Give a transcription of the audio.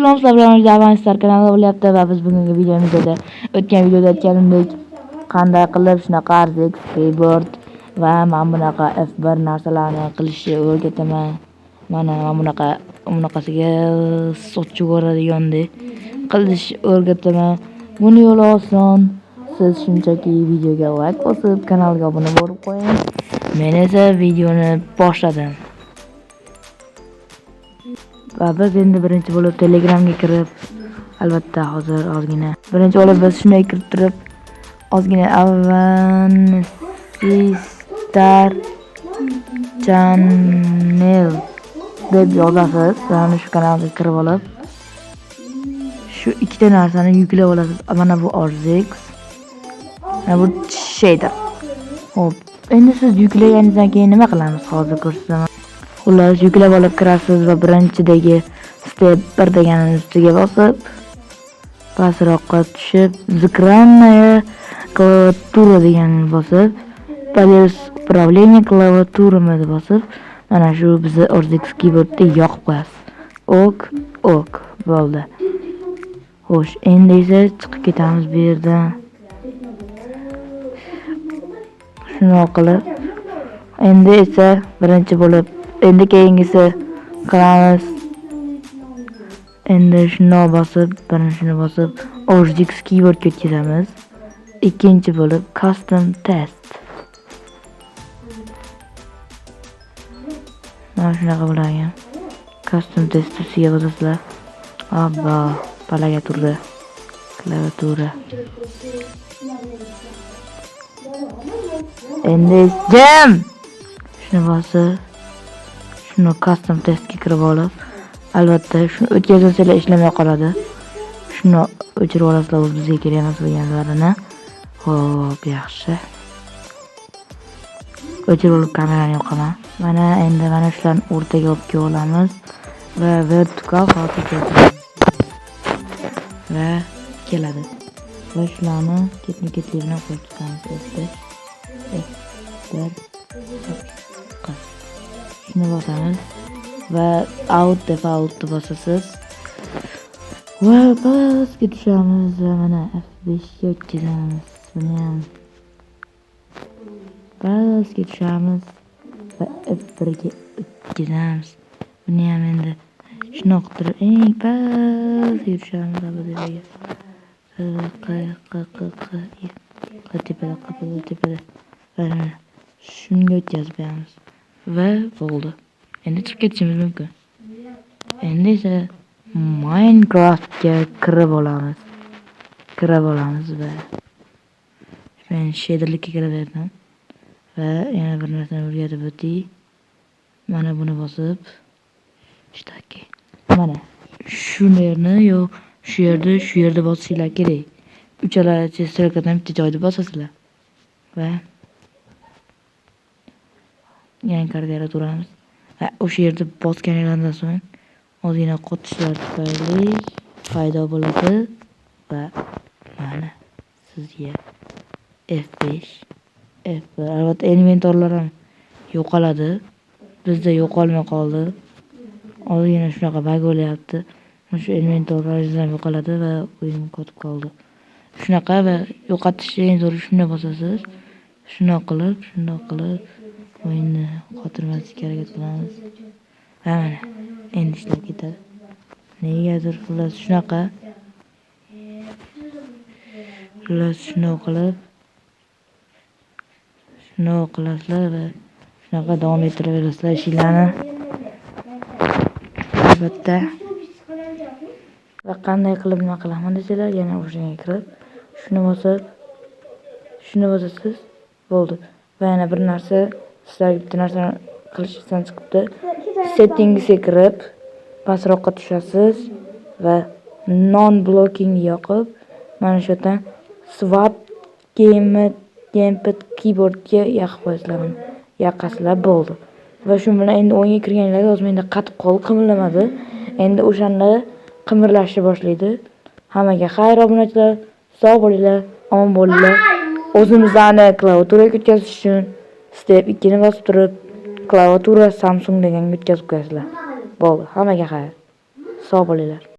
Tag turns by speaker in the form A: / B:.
A: Salom, sizlar bilan Avanstar kanali bo'lyapti va biz bugungi videomizda o'tgan videoda aytganimdek qanday qilib shunaqa RZX keyboard va mana bunaqa F1 narsalarni qilishni o'rgataman. Mana bunaqa bunaqasiga sotib yuboradigandek qilish o'rgataman. Buni yo'li oson. Siz shunchaki videoga like bosib, kanalga obuna bo'lib qo'ying. Men esa videoni boshladim. Va biz endi birinchi bo'lib Telegramga kirib, albatta hozir ozgina. Birinchi bo'lib biz shunday kirib turib, ozgina Avanstar Channel deb yozasiz. Mana shu kanalga kirib olib, shu ikkita narsani yuklab olasiz. Mana bu RZX, mana bu shader. Xo'p, endi siz yuklaganingizdan keyin nima qilamiz? Hozir ko'rsataman. Xullas, yuklab olib kirasiz va birinchidagi step 1 deganini ustiga bosib, pastroqqa tushib, "Экранная клавиатура" deganini bosib, "Плюс управление клавиатурами" deb bosib, mana shu bizni RZX keyboardni yoqib qo'yasiz. Ok, bo'ldi. Xo'sh, endi esa chiqib ketamiz bu yerdan. Shundoq qilib, endi esa birinchi bo'lib, endi keyingisi qilamiz. Endi shundoq bosib, birinchini bosib, RZX keyboardga o'tkazamiz. Ikkinchi bo'lib custom test. Mana shunaqa bo'lgan. Custom test ustiga bosasizlar. Abba, palaga turdi. Klaviatura. Endi jim. Shuni bosib, shuni custom testga kirib olib, albatta shuni o'tkazsanglar ishlamay qoladi. Shuni o'chirib olasizlar, bu bizga kerak emas bo'lganlarini. Xo'p, yaxshi. O'chirib olib kamerani yoqaman. Mana endi mana shularni o'rtaga olib kelib olamiz va vertikal holatga keltiramiz. Va keladi. Va shularni ketma-ketlik bilan qo'yib chiqamiz. F5, F1, Q. Shuni bosamiz va out defaultni bosasiz. Va pastga tushamiz va mana F5 ga o'tkazamiz. Buni ham pastga tushamiz va F1 ga o'tkazamiz. Buni ham endi shundoq turib eng pastga tushamiz tepaga. Q Q Q Q Q tepada, Q tepada. Va shunga o'tkazib qo'yamiz. Va bo'ldi. Endi chiqib ketishimiz mumkin. Endi esa Minecraftga kirib olamiz. Kirib olamiz va men shaderlikka kiraverdim. Va yana bir narsani o'rgatib o'tay. Mana buni bosib, ishtaki. Mana shu yerni yo shu yerda, shu yerda bosishinglar kerak. Uchala strelkadan bitta joyda bosasizlar. Va yangi karta yaratamiz. Va o'sha yerda bosganinglardan so'ng ozgina qotishlar tufayli paydo bo'ladi va mana sizga F5, F1. Albatta inventorlar ham yo'qoladi. Bizda yo'qolmay qoldi. Ozgina shunaqa bug bo'lyapti. Shu inventorlaringiz ham yo'qoladi va o'yin qotib qoldi. Shunaqa va yo'qotishni eng zo'ri shunday bosasiz. Shundoq qilib, shundoq qilib o'yinni qotirmaslikka harakat qilamiz. Va mana endi ishlab ketadi. Negadir xullas shunaqa. Xullas shundoq qilib, shundoq qilasizlar va shunaqa davom ettiraverasizlar ishinglarni. Albatta. Va qanday qilib nima qilaman desanglar, yana o'shanga kirib, shuni bosib, shuni bosasiz, bo'ldi. Va yana bir narsa, sizlarga bitta narsani qilish esdan chiqibdi. Settingsga kirib, pastroqqa tushasiz va non blocking yoqib, mana shu yerdan swap gamepad keyboardga yoqib qo'yasizlar buni. Yoqasizlar, bo'ldi. Va shu bilan endi o'yinga kirganinglarda hozir menda qatib qoldi, qimirlamadi. Endi o'shanda qimirlashni boshlaydi. Hammaga xayr, obunachilar, sog' bo'linglar, omon bo'linglar. O'zimizni klaviaturaga o'tkazish uchun step 2 ni bosib turib, klaviatura Samsung deganga o'tkazib qo'yasizlar. Bo'ldi, hammaga xayr. Sog' bo'linglar.